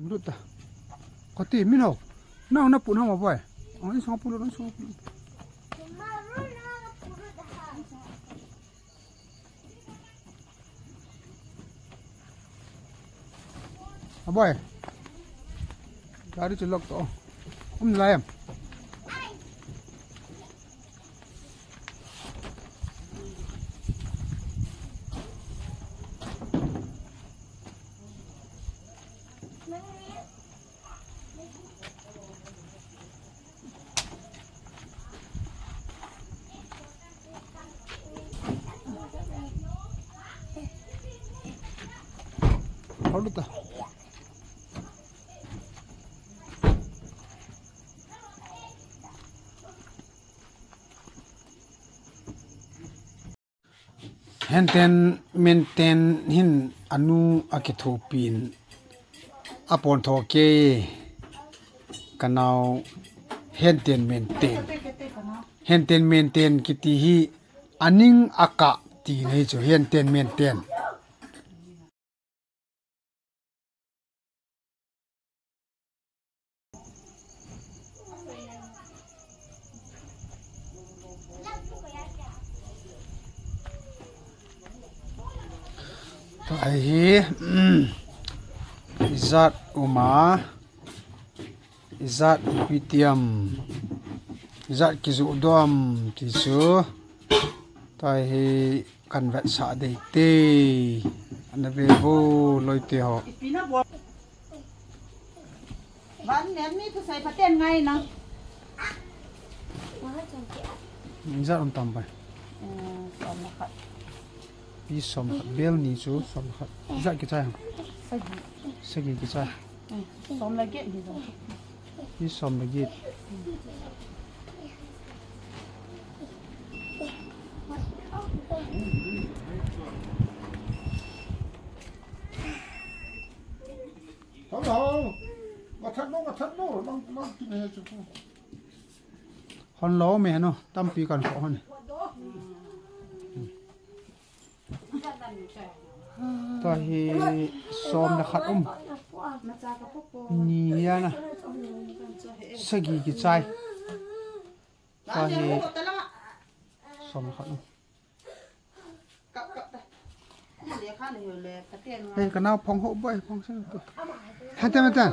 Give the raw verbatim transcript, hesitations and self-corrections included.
Lut ta. Kati, min ho. Nang na pu na ma boy. Oh, insung pu lo, insung pu lo. A boy. Gari chu lock to. Um lai em. Hold ta. Henten menten hin anu akithopin apon tho ke kanao henten menten. Henten menten kiti hi aning akah ti nei chu henten menten. Tua hi, um, ijat uma, ijat ipi tiam, ijat kijuh dom ti chu. Tua hi kan vetsah dei te. Ana ve vo loi te ho. Van nem mi tu sai paten ngai na. Ijat um tam pai. Eh, som le khat. Pi som le khat. Bel ni chu som le khat. Ijat kichai ham? Sagi. Sagi kichai. Eh, som le get ni. Pi som le get. Hello. Ka that lo, ka that lo. Nang, nang kin he chu. Hon lo me no, tampi kan ko hon. Tua hi som le khat um. Ni ya na. Sagi kichai. Tua hi som le khat um. Hei, ka nao phong ho boy, phong se tu. Hei, te me te.